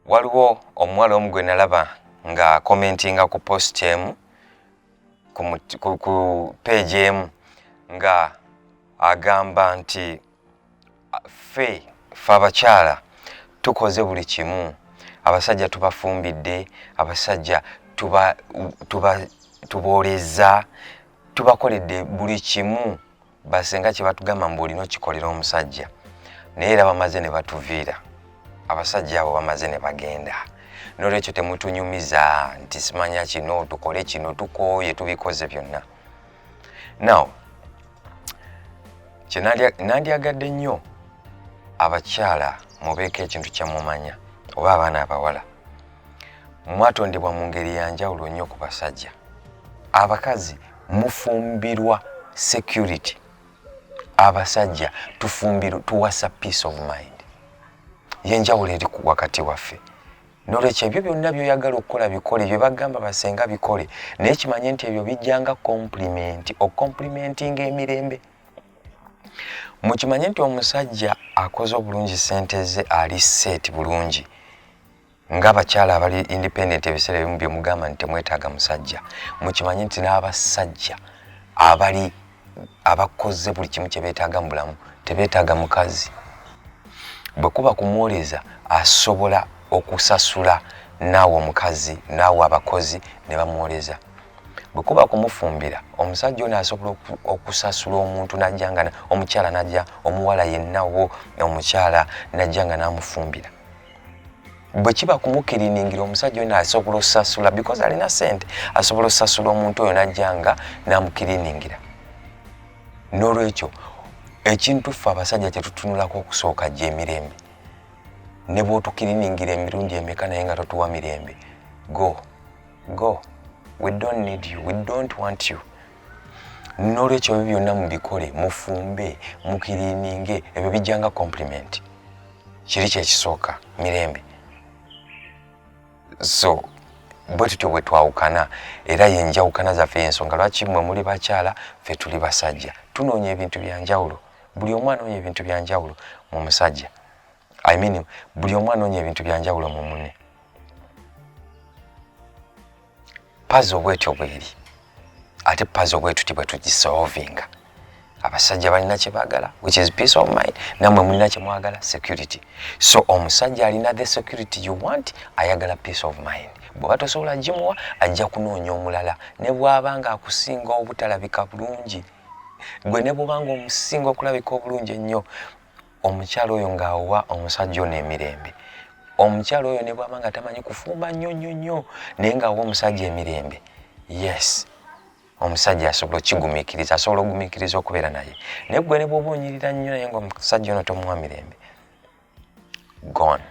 Waliwo omuwala omu gwe nalaba nga commentinga ku post emu ku page emu nga agamba nti ffe abakyala tukoze buli kimu, abasajja tubafumbidde, abasajja tubooleza, tubakoledde buli kimu, basenga kye batugamba mbu olina okikolera omusajja, naye era bamaze ne batuviira, abasajja abo bamaze ne bagenda. N'olwekyo temutunyumiza nti simanya kino tukole kino, tukooye, tubikoze byonna. Now kye nandyagadde nnyo abakyala mubeeko ekintu kye mumanya, oba abaana abawala, mwatondebwa mu ngeri ya njawulo nnyo ku basajja. Abakazi mufumbirwa security, abasajja tufumbirwa tuwasa peace of mind. Yenjawulo eri wakati waffe. N'olwekyo ebyo byonna by'oyagala okukola bikole, bye bagamba basenga bikole, naye kimanye nti ebyo bijjanga compliment, okomplimentinga emirembe. Mukimanye nti omusajja akoze obulungi ssente ze ali set bulungi, ng'abakyala abali independent ebiseera ebimu bye mugamba nti temwetaaga musajja, mukimanye nti n'abasajja abali abakoze buli kimu kye beetaaga mu bulamu tebeetaaga mukazi. Bwe kuba kumwoleza asobola okusasula naawe omukazi naawe abakozi ne bamwoleza. Bwe kuba kumufumbira omusajja ono asobola okusasula omuntu najja nga omukyala najja, omuwala yenna wo omukyala najja nga n'amufumbira. Bwe kiba kumukiriningira omusajja ono asobola osasula because alina ssente, asobola osasula omuntu oyo najja nga n'amukiriningira. N'olwekyo ekintu ffe abasajja kye tutunulako okusooka gy'emirembe. Ne bw'otukiriningira emirundi emeka naye nga totuwa mirembe, go go, we don't need you, we don't want you. N'olwekyo ebyo byonna mubikole, mufumbe, mukirininge, ebyo bijjanga compliment. Kiri kyekisooka, mirembe. So bwe tutyo bwe twawukana, era yenjawukana zaffe, y'ensonga lwaki mmwe muli bakyala, ffe tuli basajja. Tunoonya ebintu bya njawulo, buli omu anoonya ebintu bya njawulo mu musajja. I mean, buli omu anoonya ebintu bya njawulo mu munne. Puzzle bwetyo bweri, ate puzzle bwe tuti bwe tugisolvinga. Abasajja balina kye baagala, which is peace of mind, nammwe mulina kye mwagala, security. So omusajja alina the security you want, ayagala peace of mind. Bw'oba tosobola gimuwa, ajja kunoonya omulala, ne bw'aba nga akusinga obutalabika bulungi. Gwe ne bw'oba nga omusinga okulabika obulungi ennyo, omukyala oyo ng'awa omusajja ono emirembe. Omukyala oyo ne bw'aba nga tamanyi kufumba nnyo nnyo nnyo, naye ng'awa omusajja emirembe, yes, omusajja asobola okigumiikiriza, asobola okugumiikiriza okubeera naye. Naye gwe ne bw'oba onyirira nnyo naye ng'omusajja ono tomuwa mirembe, gone.